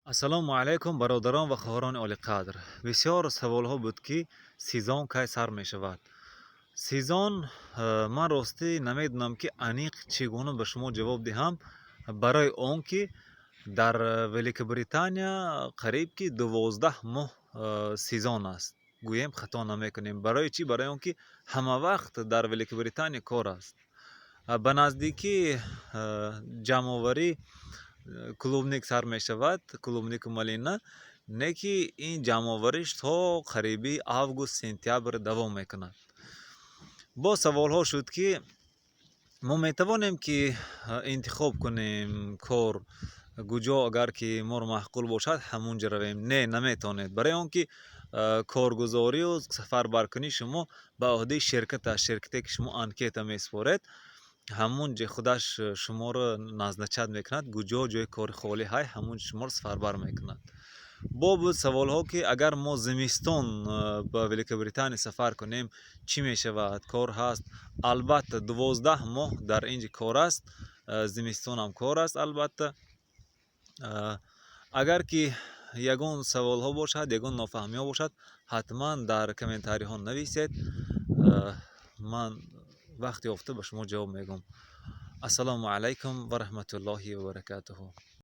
Ассалому алайкум, бародарон ва хоҳарони олиқадр! Бисёр саволҳо буд, ки сезон кай сар мешавад. Сезон ман ростӣ намедонам, ки аниқ чӣ гуна ба шумо ҷавоб диҳам, барои он ки дар Великобритания қариб ки 12 моҳ сезон аст, гӯем, хато намекунем. Барои чӣ? Барои он ки ҳама вақт дар Великобритания кор аст. Ба наздикӣ ҷамъоварӣ клубника сар мешавад, клубнику малина, не ки ин ҷамъовариш то қариби август, сентябр давом мекунад. Боз саволҳо шуд, ки мо метавонем, ки интихоб кунем кор куҷо, агар ки моро маъқул бошад, ҳамун ҷо равем. Не, наметавонед, барои он ки коргузорию сафарбаркунии шумо ба ӯҳдаи ширкат аст. Ширкате, ки шумо анкета месупоред, ҳамун ҷо худаш шуморо назначать мекунад. Куҷо ҷои кори холӣ ҳай, ҳамун ҷо шуморо сафарбар мекунад. Бо буд саволҳо, ки агар мо зимистон ба Великобритания сафар кунем, чӣ мешавад, кор ҳаст? Албатта, 12 моҳ дар ин ҷо кор аст, зимистонам кор аст, албатта. Агар ки ягон саволҳо бошад, ягон нофаҳмиҳо бошад, ҳатман дар комментариҳо нависед, ман вақт ёфта ба шумо ҷавоб мегӯям. Ассалому алайкум ва раҳматуллоҳи ва баракатуҳу.